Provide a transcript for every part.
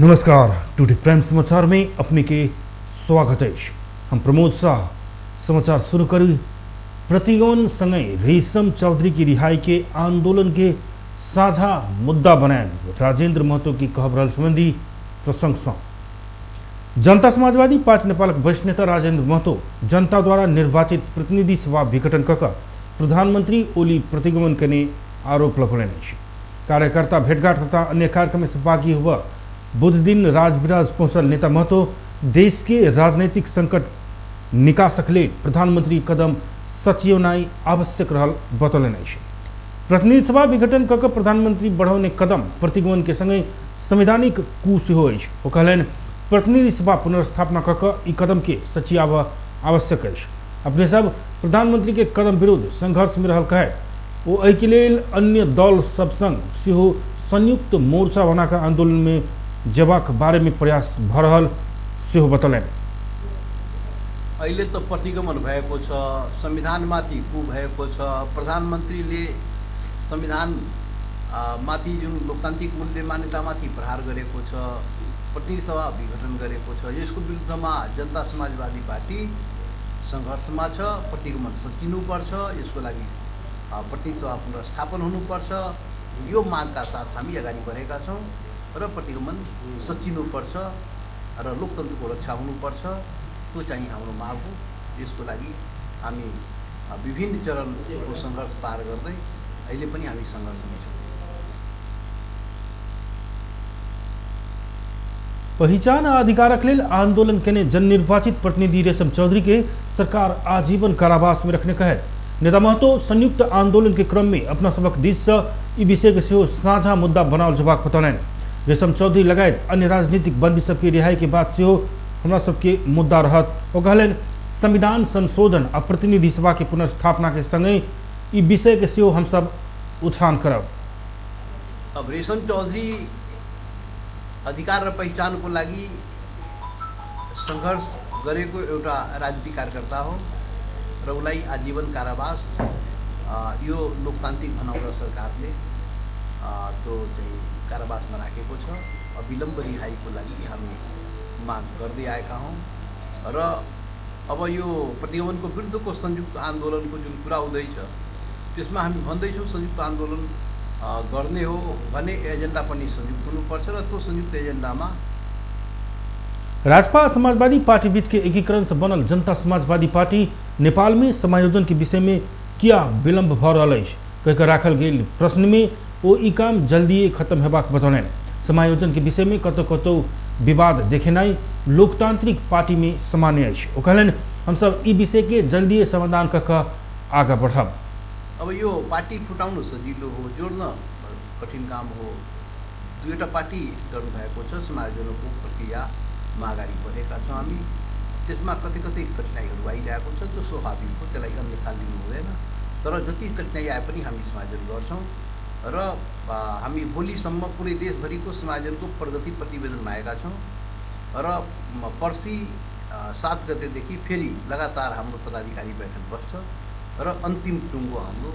नमस्कार, today prime समाचार में अपने के स्वागत अछि। हम प्रमोद शाह। समाचार शुरू करी। प्रतिगमन संगे रेशम चौधरी की रिहाई के आंदोलन के साझा मुद्दा बनाए राजेंद्र महतो की कहब रहल संबंधी प्रसंग सँ जनता समाजवादी पार्टी नेपालक वरिष्ठ नेता राजेंद्र महतो जनता द्वारा निर्वाचित प्रतिनिधि सभा विघटन कऽ कऽ प्रधानमंत्री ओली प्रतिगमन केने आरोप लगौलनि अछि। कार्यकर्ता भेंटघाट तथा अन्य कार्यक्रम में सहभागी हुआ बुध दिन राजविराज पहुंचल नेता महतो देश के राजनीतिक संकट निकासक लेल प्रधानमंत्री कदम सचियोनाई आवश्यक रहल बतौलनि अछि। प्रतिनिधि सभा विघटन कऽ कऽ प्रधानमंत्री बढ़ौने कदम प्रतिगमन के संगे संवैधानिक कू सेहो अछि। ओ कहलनि, प्रतिनिधि सभा पुनर्स्थापना कऽ कऽ ई कदम के सचियाबऽ आवश्यक अछि। अपने सब प्रधानमंत्री के कदम विरुद्ध संघर्ष में रहल कहैत ओ एहिके लेल अन्य दल सब संग सेहो संयुक्त मोर्चा बना कऽ आंदोलन में जेबाक बारे में प्रयास भऽ रहल सेहो बतौलनि। अहिले त प्रतिगमन भएको छ, संविधानमाथि कु भएको छ, प्रधानमन्त्रीले संविधान माथि जुन लोकतान्त्रिक मूल्य मान्यतामाथि प्रहार गरेको छ, प्रतिनिधि सभा विघटन गरेको छ, यसको विरुद्धमा जनता समाजवादी पार्टी सङ्घर्षमा छ। प्रतिगमन सचिनुपर्छ, यसको लागि प्रतिनिधि सभा पुनर्स्थापन हुनुपर्छ, यो मागका साथ हामी अगाडि बढेका छौँ र प्रतिगमन सचिनुपर्छ र लोकतन्त्रको रक्षा हुनुपर्छ, त्यो चाहिँ हाम्रो माग हो। यसको लागि हामी विभिन्न चरणको सङ्घर्ष पार गर्दै अहिले पनि हामी सङ्घर्षमै छौँ। पहिचान आ अधिकारक लेल आंदोलन केने जननिर्वाचित प्रतिनिधि रेशम चौधरी के सरकार आजीवन कारावास में रखने कहे नेता महतो संयुक्त आंदोलन के क्रम में अपना सबक दिस से ई विषय के सेहो साझा मुद्दा बनाओल जेबाक बतौलनि। रेशम चौधरी लगायत अन्य राजनीतिक बंदी सबके रिहाई के बाद सेहो हमरा सबके मुद्दा रहत। ओ कहलनि, संविधान संशोधन आ प्रतिनिधि सभा के पुनर्स्थापना के संगे ई विषय के सेहो हमसब उछान करब। अब रेशम चौधरी अधिकार र पहिचानको लागि सङ्घर्ष गरेको एउटा राजनीतिक कार्यकर्ता हो र उसलाई आजीवन कारावास यो लोकतान्त्रिक भनाउँदा सरकारले त्यो चाहिँ कारावासमा राखेको छ। अविलम्ब रिहाईको लागि हामी माग गर्दै आएका हौँ र अब यो प्रतिगमनको विरुद्धको संयुक्त आन्दोलनको जुन कुरा हुँदैछ त्यसमा हामी भन्दैछौँ संयुक्त आन्दोलन गर्ने हो भने एजेन्डा पनि संयुक्त हुनुपर्छ र त्यो संयुक्त एजेन्डामा राजपा समाजवादी पार्टी बीच के एकीकरण से बनल जनता समाजवादी पार्टी नेपाल में समायोजन के विषय में किया विलंब भ रहल अछि कहि राखल गेल प्रश्न में ओ ई काम जल्दिए खत्म हेबाक बतौलनि। समायोजन के विषय में कतौ कतौ विवाद देखेनाइ लोकतांत्रिक पार्टी में सामान्य अछि। ओ कहलनि, हमसब ई विषय के जल्दिए समाधान कऽ कऽ आगाँ बढ़ब। अब यो पार्टी फुटाउनु सजिलो हो, जोड्न कठिन काम हो। दुईवटा पार्टी एकीकरण भएको छ, समायोजनको प्रक्रियामा अगाडि बढेका छौँ हामी। त्यसमा कतै कतै कठिनाइहरू आइरहेको छ, त्यो स्वाभाविक हो, त्यसलाई अन्यथा लिनु हुँदैन। तर जति कठिनाइ आए पनि हामी समायोजन गर्छौँ र हामी भोलिसम्म पुरै देशभरिको समायोजनको प्रगति प्रतिवेदन मागेका छौँ र पर्सि 7 गतेदेखि फेरि लगातार हाम्रो पदाधिकारी बैठक बस्छ र अन्तिम टुङ्गो हाम्रो।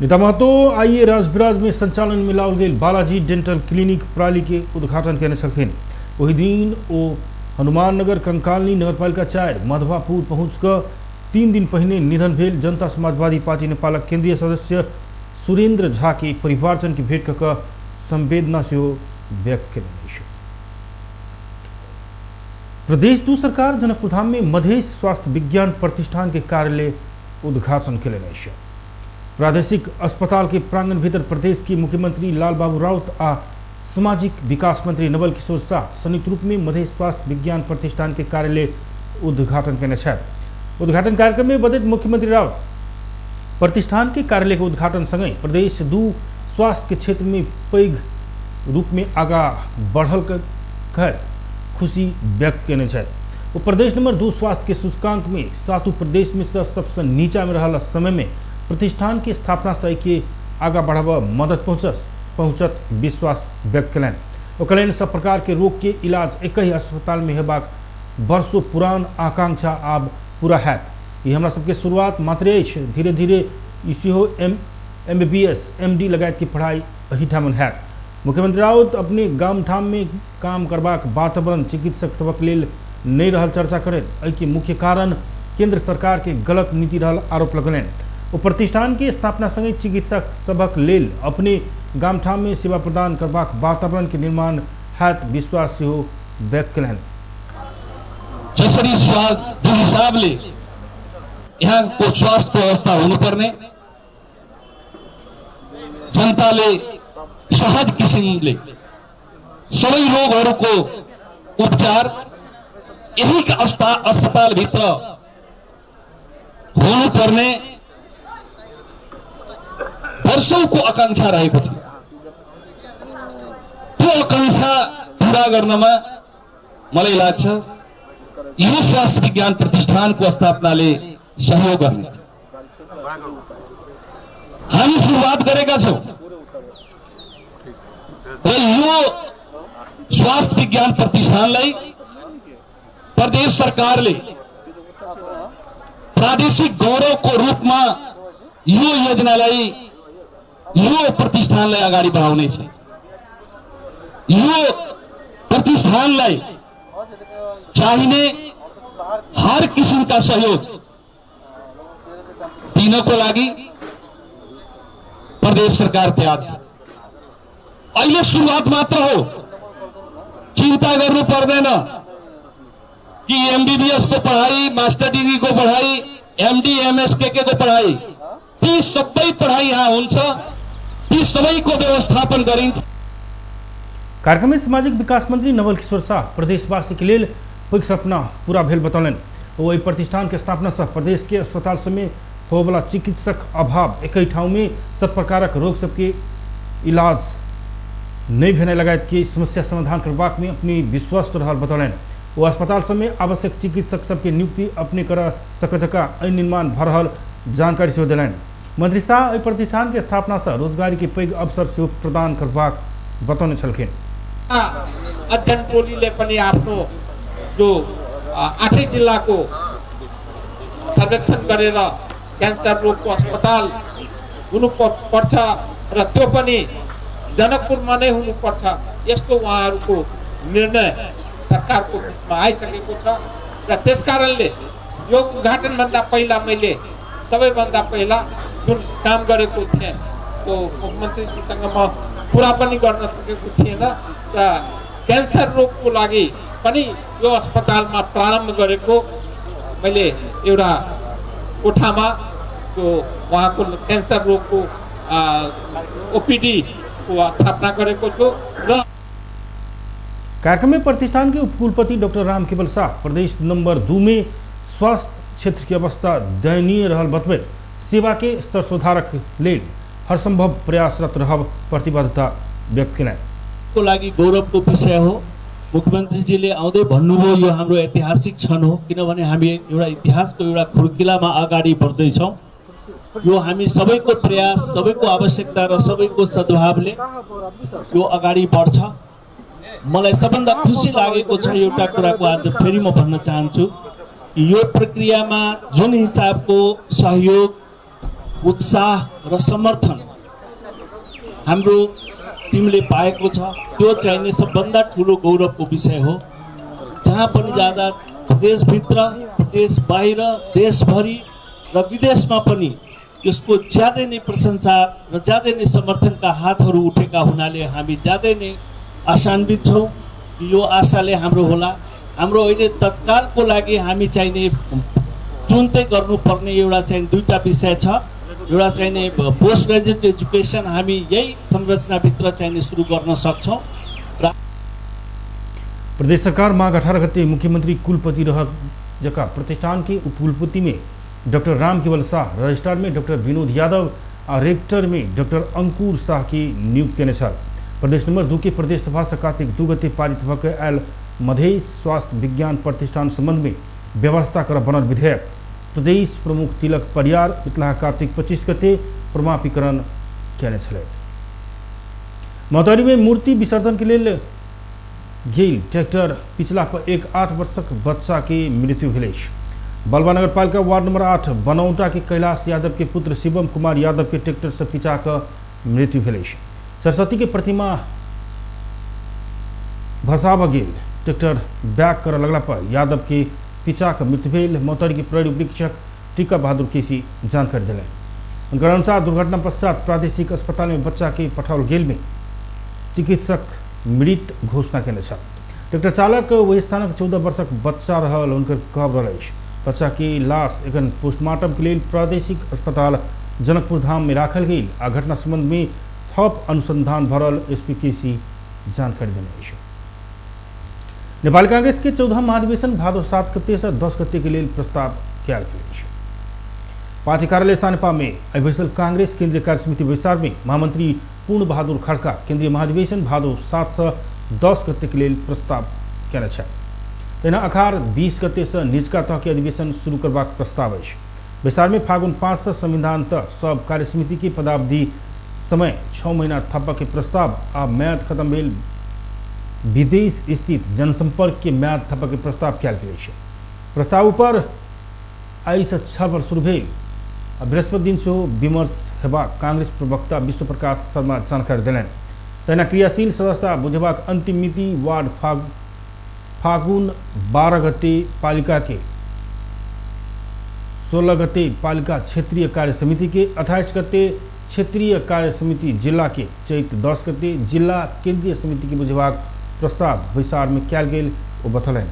नेता महतो आइए राजविराज में संचालन में लाओल गेल बालाजी डेंटल क्लिनिक प्रणाली के उद्घाटन केने छलखिन। ओहि दिन ओ हनुमाननगर कंकालनी नगरपालिका 4 मधवापुर पहुँच कऽ 3 दिन पहिने निधन भेल जनता समाजवादी पार्टी नेपालक केंद्रीय सदस्य सुरेंद्र झा के परिवारजन के भेंट कऽ कऽ संवेदना सेहो व्यक्त केलनि अछि। प्रदेश 2 सरकार जनकपुरधाम में मधेश स्वास्थ्य विज्ञान प्रतिष्ठान के कार्यालय उद्घाटन केलनि अछि। प्रादेशिक अस्पताल के प्रांगण भीतर प्रदेश के मुख्यमंत्री लाल बाबू राउत आ सामाजिक विकास मंत्री नवल किशोर शाह संयुक्त रूप में मधेश स्वास्थ्य विज्ञान प्रतिष्ठान के कार्यालय उद्घाटन केने छथि। उद्घाटन कार्यक्रम में बजैत मुख्यमंत्री राउत प्रतिष्ठान के कार्यालय के उद्घाटन संगे प्रदेश 2 स्वास्थ्य के क्षेत्र में पैघ रूप में आगा बढ़ल कहैत खुशी व्यक्त केने छथि। वो प्रदेश नंबर 2 स्वास्थ्य के सूचकांक में 7 प्रदेश में से सबसे नीचा में रहल समय में प्रतिष्ठान के स्थापना से के आगा बढ़ावा मदद पहुँचत विश्वास व्यक्त केलनि। ओ कहलनि, सब प्रकार के रोग के इलाज एक ही अस्पताल में हेबाक वर्षों पुरान आकांक्षा आब पूरा हैत। ई हमरा सबके शुरुआत मात्रे अछि, धीरे धीरे ई सेहो M B B S, M D लगायत के पढ़ाई एहिठाम हैत। मुख्यमंत्री राउत अपने गामठाम में काम करबाक वातावरण चिकित्सक सबक लेल नहीं रहल चर्चा करैत एहिके मुख्य कारण केंद्र सरकार के गलत नीति रहल आरोप लगौलनि। ओ प्रतिष्ठान के स्थापना संगे चिकित्सक सबक लेल अपने गामठाम में सेवा प्रदान करबाक वातावरण के निर्माण हैत विश्वास सेहो व्यक्त कयलनि। जसरी स्वास्थ्य हिसाबले यहाँको स्वास्थ्यको अवस्था हुनुपर्ने, जनताले सहज किसिमले सबै रोगहरूको उपचार यही अस्पतालभित्र हुनुपर्ने वर्षौंको आकांक्षा रहेको थियो। त्यो आकांक्षा पूरा गर्नमा मलाई लाग्छ यो स्वास्थ्य विज्ञान प्रतिष्ठानको स्थापनाले सहयोग गर्नेछ। हामी सुरुवात गरेका छौँ र यो स्वास्थ्य विज्ञान प्रतिष्ठानलाई प्रदेश सरकारले प्रादेशिक गौरवको रूपमा यो योजनालाई, यो प्रतिष्ठानलाई अगाडि बढाउनेछ। यो प्रतिष्ठानलाई चाहिने हर किसिमका सहयोग दिनको लागि प्रदेश सरकार तयार छ। अहिले सुरुवात मात्र हो, चिन्ता गर्नु पर्दैन कि एमबीबीएस को पढ़ाई, मास्टर डिग्री को पढ़ाई, एमडी एमएस के को पढ़ाई, ती सबै पढ़ाई यहाँ हुन्छ, ती सबैको व्यवस्थापन गरिन्छ। कार्यक्रम में सामाजिक विकास मंत्री नवल किशोर शाह प्रदेशवासी के लेल पैघ सपना पूरा भेल बतौलनि। ओ एहि प्रतिष्ठान के स्थापना से प्रदेश के अस्पताल सबमे होबला चिकित्सक अभाव, एक ठाउँ में सब प्रकारक रोग सबके इलाज नहीं भेनाइ लगायत के समस्या समाधान करबाक में अपनी विश्वस्त रहल बतौलनि। ओ अस्पताल सबमे आवश्यक चिकित्सक सबके नियुक्ति अपने कर सक जकाँ एहि निर्माण भऽ रहल जानकारी सेहो देलनि। मंत्री शाह एहि प्रतिष्ठान के स्थापना से रोजगारी के पैघ अवसर सेहो प्रदान करबाक बतौने छलखिन। अध्ययन टोलीले पनि आफ्नो जो 8 जिल्लाको सर्वेक्षण गरेर क्यान्सर रोगको अस्पताल हुनुपर्छ र त्यो पनि जनकपुरमा नै हुनुपर्छ, यस्तो उहाँहरूको निर्णय सरकारको बिचमा आइसकेको छ। र त्यसकारणले यो उद्घाटनभन्दा पहिला मैले सबैभन्दा पहिला जुन काम गरेको थिएँ त्यो मुख्यमन्त्रीजीसँग म पुरा पनि गर्न सकेको थिएन र क्यान्सर रोगको लागि पनि यो अस्पतालमा प्रारम्भ गरेको मैले एउटा कोठामा त्यो उहाँको क्यान्सर रोगको ओपिडी को स्थापना गरेको छु। र कार्यक्रम में प्रतिष्ठान के उपकुलपति डॉक्टर राम केवल शाह प्रदेश नंबर 2 में स्वास्थ्य क्षेत्र की अवस्था दयनीय रहल बतबैत सेवा के स्तर सुधारक लेल हर संभव प्रयासरत रहब प्रतिबद्धता व्यक्त कयलनि। को लागि गौरवको विषय हो। मुख्यमन्त्रीजीले आउँदै भन्नुभयो यो हाम्रो ऐतिहासिक क्षण हो, किनभने हामी एउटा इतिहासको एउटा खुर्किलामा अगाडि बढ्दैछौँ। यो हामी सबैको प्रयास, सबैको आवश्यकता र सबैको सद्भावले यो अगाडि बढ्छ। मलाई सबभन्दा खुसी लागेको छ एउटा कुराको आज फेरि म भन्न चाहन्छु, यो प्रक्रियामा जुन हिसाबको सहयोग, उत्साह र समर्थन हाम्रो टिमले पाएको छ त्यो चाहिँ नै सबभन्दा ठुलो गौरवको विषय हो। जहाँ पनि जाँदा प्रदेशभित्र, प्रदेश बाहिर, देशभरि र विदेशमा पनि यसको ज्यादै नै प्रशंसा र ज्यादै नै समर्थनका हातहरू उठेका हुनाले हामी ज्यादै नै आशान्वित छौँ। यो आशाले हाम्रो होला। हाम्रो अहिले तत्कालको लागि हामी चाहिने तुरुन्तै गर्नुपर्ने एउटा चाहिँ दुईटा विषय छ। एउटा चाहिने पोस्ट ग्रेजुएट एजुकेसन हामी यही संरचनाभित्र चाहिने सुरु गर्न सक्छौँ। र प्रदेश सरकार माघ 18 गते मुख्यमंत्री कुलपति रह जका प्रतिष्ठान के उपकुलपति में डॉक्टर राम केवल शाह, रजिस्ट्रार में डॉक्टर विनोद यादव और रेक्टर में डॉक्टर अंकुर शाह की नियुक्ति केने छल। प्रदेश नंबर 2 के प्रदेश सभा से कार्तिक 2 गते पारित भऽ आयल मधेश स्वास्थ्य विज्ञान प्रतिष्ठान संबंध में व्यवस्था कर बनल विधेयक प्रदेश प्रमुख तिलक परियार मिथिला कार्तिक 25 गते प्रमापीकरण कयने छलथि। महोत्तरी में मूर्ति विसर्जन के लेल गेल ट्रैक्टर पिछला पर एक 8 वर्षक बच्चा के मृत्यु भेल अछि। बलवा नगरपालिका वार्ड नंबर 8 बनौटा के कैलाश यादव के पुत्र शिवम कुमार यादव के ट्रैक्टर से पिचा कऽ मृत्यु भेल अछि। सरस्वती के प्रतिमा भसाब गेल ट्रैक्टर बैक कर लगला पर यादव के पिचाक मृत्यु भेल। मौतरी के प्रहरी उपरीक्षक टीका बहादुर केसी जानकारी दिलनि। उनकर अनुसार दुर्घटना पश्चात प्रादेशिक अस्पताल में बच्चा के पठाओल गेल में चिकित्सक मृत घोषणा केने छल। ट्रैक्टर चालक ओहि स्थानक 14 वर्षक बच्चा रहल हुनकर कहब रहल अछि। बच्चा के लाश एखन पोस्टमार्टम के लेल प्रादेशिक अस्पताल जनकपुर धाम में राखल गेल आ घटना संबंध में थप अनुसंधान भरल एसपी केसी जानकारी देने अछि। नेपाल कांग्रेस के 14 महाधिवेशन भादो 7 गते से 10 गते के लेल प्रस्ताव कयल गेल अछि। पार्टी कार्यालय सानेपा में आइ बैसल कांग्रेस केंद्रीय कार्य समिति बैसार में महामंत्री पूर्ण बहादुर खड़का केंद्रीय महाधिवेशन भादो 7 से 10 गते के लेल प्रस्ताव कयने छल। तहिना अखार 20 गते से निचका तह के अधिवेशन शुरू करबाक प्रस्ताव अछि। बैसार में फागुन 5 से संविधान तह सब कार्य समिति के पदावधि समय 6 महीना थपक के प्रस्ताव आ म्याद खत्म भेल विदेश स्थित जनसंपर्क के म्याद थपक के प्रस्ताव कयल गेल अछि। प्रस्ताव पर आइ से छलफल शुरू भेल आ बृहस्पति दिन सेहो विमर्श हेबाक कांग्रेस प्रवक्ता विश्व प्रकाश शर्मा जानकारी देलनि। तहिना क्रियाशील सदस्यता बुझेबाक अंतिम मिति वार्ड फागुन 12 गते पालिका के 16 गते पालिका क्षेत्रीय कार्य समिति के 28 गते क्षेत्रीय कार्य समिति जिला के चैत 10 गते जिला केंद्रीय समिति के बुझेबाक प्रस्ताव बैसार में कयल गेल ओ बतौलनि।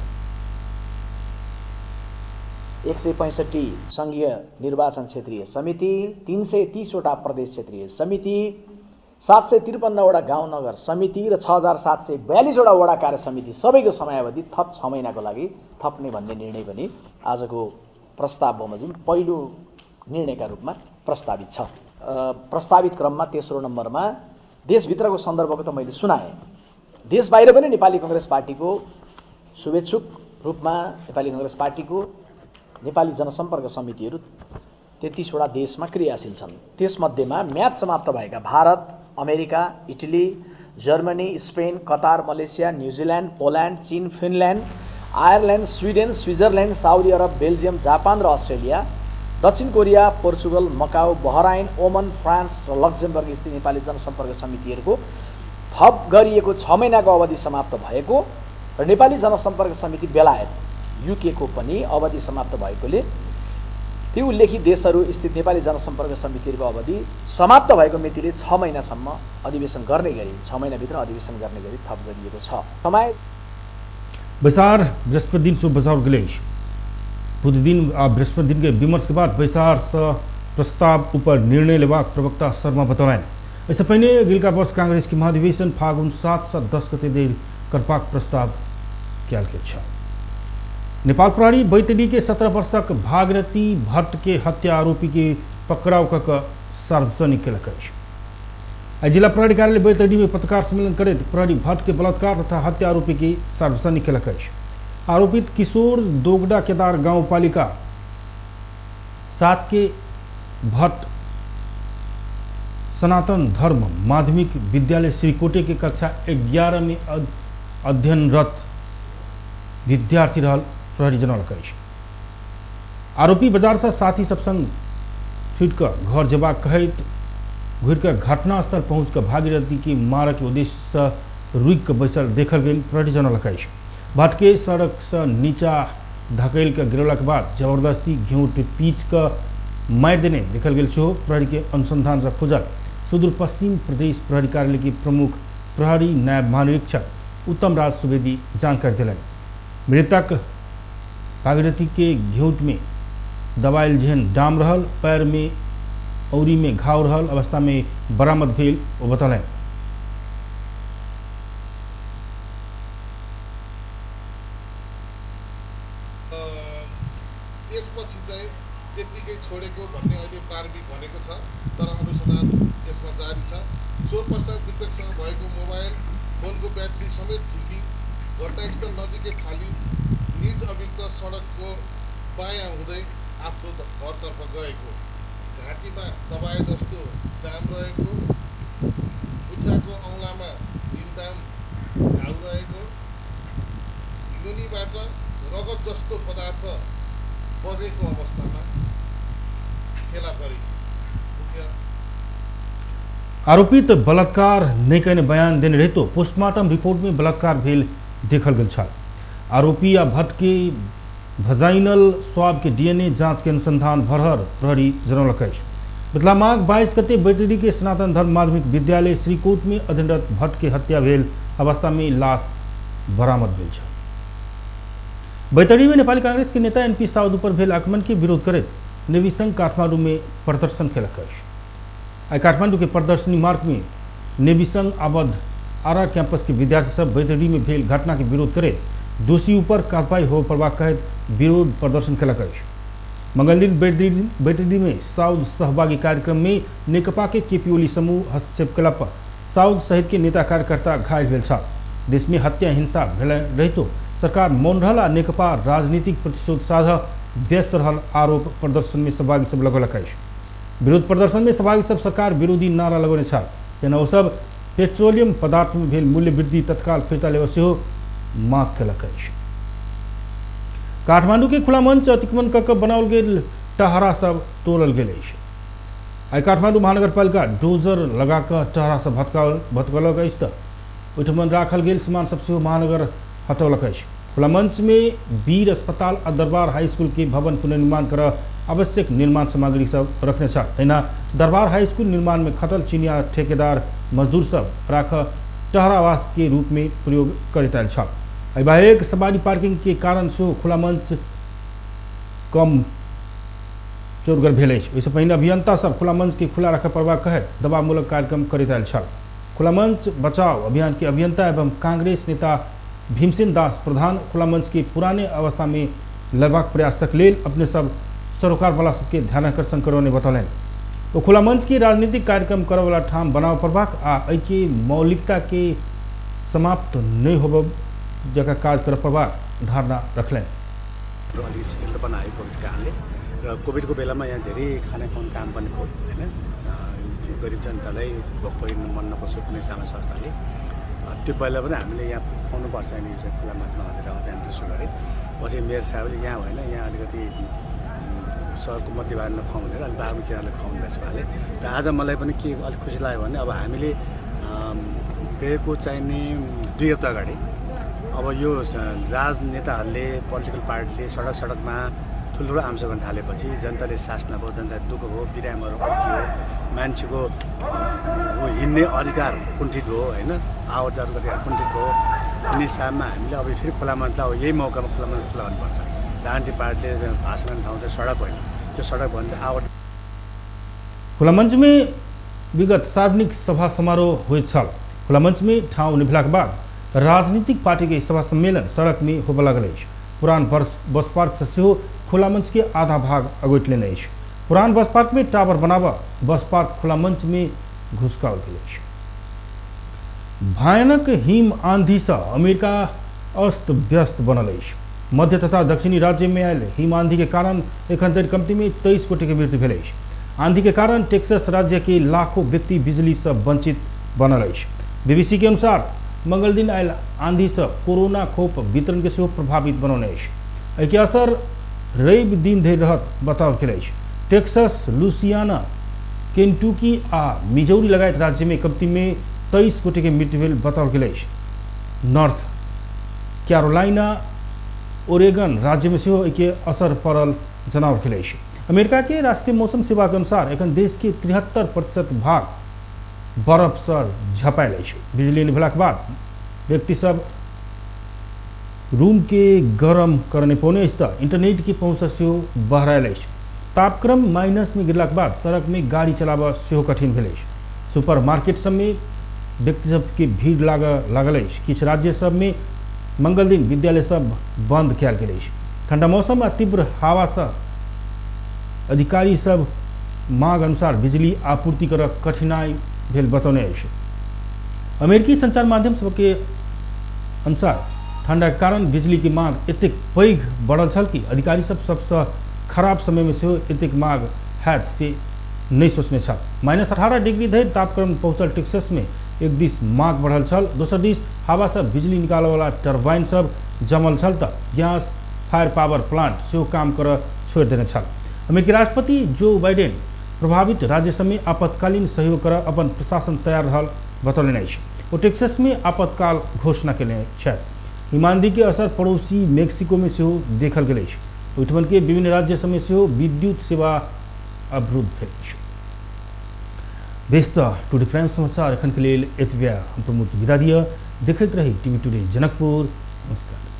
165 संघीय निर्वाचन क्षेत्रीय समिति, 330वटा प्रदेश क्षेत्रीय समिति, 753वटा गाउँ नगर समिति र 6742वटा वडा कार्य समिति सबैको समयावधि थप 6 महिनाको लागि थप्ने भन्ने निर्णय पनि आजको प्रस्ताव बमोजिम पहिलो निर्णयका रूपमा प्रस्तावित छ। प्रस्तावित क्रममा तेस्रो नम्बरमा देशभित्रको सन्दर्भको त मैले सुनाएँ। देश बाहिर पनि नेपाली कङ्ग्रेस पार्टीको शुभेच्छुक रूपमा नेपाली कङ्ग्रेस पार्टीको नेपाली जनसम्पर्क समितिहरू 33वटा देशमा क्रियाशील छन्। त्यसमध्येमा म्याद समाप्त भएका Bharat, America, Italy, Germany, Spain, Qatar, Malaysia, New Zealand, Poland, चीन, Finland, Ireland, Sweden, Switzerland, Saudi Arab, Belgium, Japan र अस्ट्रेलिया, दक्षिण Korea, Portugal, Macau, Bahrain, Oman, France र लक्जेमबर्ग स्थित नेपाली जनसम्पर्क समितिहरूको थप गरिएको 6 महिनाको अवधि समाप्त भएको र नेपाली जनसम्पर्क समिति बेलायत युकेको पनि अवधि समाप्त भएकोले ती उल्लेखित देशहरू स्थित नेपाली जनसम्पर्क समितिहरूको अवधि समाप्त भएको मितिले 6 महिनासम्म अधिवेशन गर्ने गरी 6 महिनाभित्र अधिवेशन गर्ने गरी थप गरिएको छ। समय बैसार बृहस्पति दिन सुबह बजाओल गेल अछि। बुध दिन आ बृहस्पति दिन के विमर्श के बाद बैसार से प्रस्ताव ऊपर निर्णय लेबाक प्रवक्ता शर्मा बतौलनि। एहिसँ पहिने अगिलका वर्ष कांग्रेस के महाधिवेशन फागुन 7 से 10 गते धरि करबाक प्रस्ताव कयल गेल छल। नेपाल प्रहरी बैतडी के 17 वर्षक भागीरथी भट्ट के हत्या आरोपी के पकड़ाव कऽ सार्वजनिक केलक अछि। आइ जिला प्रहरी कार्यालय बैतडी में पत्रकार सम्मेलन करैत प्रहरी भट्ट के बलात्कार तथा हत्या आरोपी के सार्वजनिक केलक अछि। आरोपित किशोर दोगडा केदार गाउँपालिका 7 के भट्ट सनातन धर्म माध्यमिक विद्यालय श्रीकोटे के कक्षा 11 में अध्ययनरत विद्यार्थी रहल प्रहरी जनौलक अछि। आरोपी बाजार से साथी सब संग छुटि कऽ घर जेबाक कहैत घुरि कऽ घटनास्थल पहुँच कऽ भागीरथी के मारक उद्देश्य से रुकि कऽ बैसल देखल गेल प्रहरी जनौलक अछि। भट्ट के सड़क से नीचा धकेल कऽ गिरौलाक बाद जबरदस्ती घेंट पीच कऽ मारि देने देखल गेल सेहो प्रहरी के अनुसंधान से खुजल सुदूर पश्चिम प्रदेश प्रहरी कार्यालय के प्रमुख प्रहरी नायब महानिरीक्षक उत्तम राज सुवेदी जानकारी दिलनि। मृतक भागीरथी के घेंट में दबाइल जेहन डाम रहल, पैर में औरी में घाव रहल अवस्था में बरामद भेल ओ बतौलनि। त्यसपछि चाहिँ त्यतिकै छोडेको भन्ने अहिले प्रारम्भिक भनेको छ, तर अनुसन्धान यसमा जारी छ। सो पश्चात मृतकसँग भएको मोबाइल फोनको ब्याट्री समेत झिकी घटनास्थल नजिकै फाली निज अभियुक्त सडकको बायाँ हुँदै आफ्नो घरतर्फ गएको, घाँटीमा दबाए जस्तो जाम रहेको, खुट्टाको औँलामा हिमदाम घाउ रहेको, योनिबाट रगत जस्तो पदार्थ बगेको अवस्थामा फेला परेको। आरोपित बलात्कार नहीं कहने बयान देने रहितो पोस्टमार्टम रिपोर्ट में बलात्कार भेल देखल गेल छल। आरोपी आ भट्ट के भजाइनल स्वाब के डीएनए जांच के अनुसंधान भरहर प्रहरी जनौलक अछि। मिथिला माघ 22 गते बैतडी के सनातन धर्म माध्यमिक विद्यालय श्रीकोट में अध्ययनरत भट्ट के हत्या भेल अवस्था में लाश बरामद भेल छल। बैतडी में नेपाली कांग्रेस के नेता एनपी साउद पर भेल आक्रमण के विरोध करैत नेवी संघ काठमांडू में प्रदर्शन केलक अछि। आइ काठमांडू के प्रदर्शनी मार्ग में नेवी संघ आबद्ध आरा कैंपस के विद्यार्थी सब बैतडी में भेल घटना के विरोध करैत दोषी ऊपर कार्रवाई हो पड़बाक कहैत विरोध प्रदर्शन केलक अछि। मंगलदिन बैतडी में साउद सहभागी कार्यक्रम में नेकपा के केपी ओली समूह हस्तक्षेप कला पर साउद सहित के नेता कार्यकर्ता घायल भेल छल। देश में हत्या हिंसा भेल रहितो सरकार मौन रहल आ नेकपा राजनीतिक प्रतिशोध साध व्यस्त रहल आरोप प्रदर्शन में सहभागी सब लगौलक अछि। विरोध प्रदर्शन में सहभागी सब सरकार विरोधी नारा लगौने छल। तेना ओ सब पेट्रोलियम पदार्थ में भेल मूल्य वृद्धि तत्काल फिर्ता लेबऽ सेहो मांग केलक अछि। काठमांडू के खुला मंच अतिक्रमण कऽ कऽ बनाओल गेल टहरा सब तोड़ल गेल अछि। आइ काठमांडू महानगरपालिका डोजर लगा कऽ टहरा सब भटकलक अछि तऽ ओहिठाम राखल गेल सामान सब सेहो महानगर हटौलक अछि। खुला मंच में वीर अस्पताल आ दरबार हाई स्कूल के भवन पुनर्निर्माण कर आवश्यक निर्माण सामग्री सब रखने छल। तहिना दरबार हाई स्कूल निर्माण में खटल चीनिया ठेकेदार मजदूर सब राख टहरावास के रूप में प्रयोग करैत आयल छल। एहि बाहेक सवारी पार्किंग के कारण सेहो खुला मंच कम चोरगर भेल अछि। ओहिसँ पहिने अभियंता सब खुला मंच के खुला राखय पड़बाक कहैत दबावमूलक कार्यक्रम करैत आयल छल। खुला मंच बचाओ अभियान के अभियंता एवं कांग्रेस नेता भीमसेन दास प्रधान खुला मंच के पुराने अवस्था में लेबाक प्रयासक लेल अपने सब सरोकारवाला सबके ध्यानाकर्षण करौने बतौलनि। ओ खुला मंच के राजनीतिक कार्यक्रम करऽवला ठाम बनाव पड़बाक आ एहिके मौलिकता के समाप्त नहि होबऽ जकाँ काज करऽ पड़बाक धारणा रखलनि। अलिक शिथिलता आयो कोभिडको कारणले र कोभिडको बेलामा यहाँ धेरै खाना खुवाउने काम पनि भयो होइन। गरिब जनतालाई भोक पहिरो मन नपसो कुनै सामाजिक संस्थाले त्यो बेला पनि हामीले यहाँ खुवाउनुपर्छ अनि खुला मञ्चमा भनेर अध्ययन सुरु गरेँ। पछि मेयर साहबले यहाँ होइन यहाँ अलिकति सहरको मध्यभागमा खुवाउनु भनेर अलिक बाग्राकोट किनारले खुवाउनु भएको छ उहाँले। र आज मलाई पनि के अलिक खुसी लाग्यो भने अब हामीले गएको चाहिने 2 हप्ता अगाडि अब यो राजनेताहरूले पोलिटिकल पार्टीले सडक सडकमा ठुल्ठुलो आमसो गर्न थालेपछि जनताले सास नभयो, जनता दुःख भयो, बिरामहरू अड्कियो, मान्छेको हिँड्ने अधिकार कुण्ठित भयो होइन, आवत जावत अधिकार कुण्ठित भयो। अनि साममा हामीले अब फेरि खुला मञ्चलाई अब यही मौकामा खुला मञ्च खुला गर्नुपर्छ। राजनीतिक पार्टीले भाषण गर्ने ठाउँ चाहिँ सडक होइन, त्यो सडक भयो भने चाहिँ आवत। खुला मंच में विगत सार्वजनिक सभा समारोह होइत छल। खुला मंच में ठाउँ निभलाक बाद राजनीतिक पार्टी के सभा सम्मेलन सड़क में होबऽ लागल अछि। पुरान बस पार्क से सेहो खुला मंच के आधा भाग अगोटि लेने अछि। पुरान बस पार्क में टावर बनाबऽ बस पार्क खुला मंच में घुसकाओल गेल अछि। भयानक हिम आंधी से अमेरिका अस्त व्यस्त बनल अछि। मध्य तथा दक्षिणी राज्य में आयल हिम आंधी के कारण एखन धरि कम्ती में 23 गोटे के मृत्यु भेल अछि। आंधी के कारण टेक्सास राज्य के लाखों व्यक्ति बिजली से वंचित बनल अछि। बीबीसी के अनुसार मंगल दिन आयल आंधी से कोरोना खोप वितरण के सेहो प्रभावित बनौने अछि। एहिके असर रवि दिन धरि रहत बताओल गेल अछि। टेक्सास, लुसियाना, केंटुकी आ मिजौरी लगायत राज्य में कम्ती में 23 गोटे के मृत्यु भेल बताओल गेल अछि। नॉर्थ कैरोलाइना, ओरेगन राज्य में सेहो एहिके असर पड़ल जनाओल गेल अछि। अमेरिका के राष्ट्रीय मौसम सेवा के अनुसार एखन देश के 73% भाग बर्फ से झपायल अछि। बिजली निभलाक बाद व्यक्ति सब रूम के गरम करने पौने अछि तऽ इंटरनेट के पहुँच सेहो बहरायल अछि। तापक्रम माइनस में गिरलाक बाद सड़क में गाड़ी चलाबऽ सेहो कठिन भेल अछि। सुपर मार्केट सब में व्यक्ति सबके भीड़ लागल अछि। किछु राज्य सब में मंगल दिन विद्यालय सब बंद कयल गेल अछि। ठंडा मौसम आ तीव्र हवा से अधिकारी सब मांग अनुसार बिजली आपूर्ति करऽ कठिनाई भेल बतौने अछि। अमेरिकी संचार माध्यम सबके अनुसार ठंडा के कारण बिजली के मांग एतेक पैघ बढ़ल छल कि अधिकारी सब सबसँ खराब समय में सेहो एतेक मांग हैत से नहि सोचने छल। -18 डिग्री धरि तापक्रम पहुँचल टेक्सास में एक दिस मांग बढ़ल छल, दोसर दिस हवा से बिजली निकालऽवला टर्बाइन सब जमल छल तऽ गैस फायर पावर प्लांट सेहो काम करऽ छोड़ि देने छल। अमेरिकी राष्ट्रपति जो बाइडेन प्रभावित राज्य सब में आपातकालीन सहयोग करऽ अपन प्रशासन तैयार रहल बतौलनि अछि। ओ टेक्सास में आपातकाल घोषणा केने छथि। हिमांदी के असर पड़ोसी मेक्सिको में सेहो देखल गेल अछि। ओहिठमन के विभिन्न राज्य सभमे सेहो विद्युत सेवा अवरुद्ध भेल अछि। बेस तऽ टुडे प्राइम समाचार एखन के लेल एतबे। हम प्रमोद विदा दिअ। देखैत रही टीवी टुडे जनकपुर। नमस्कार।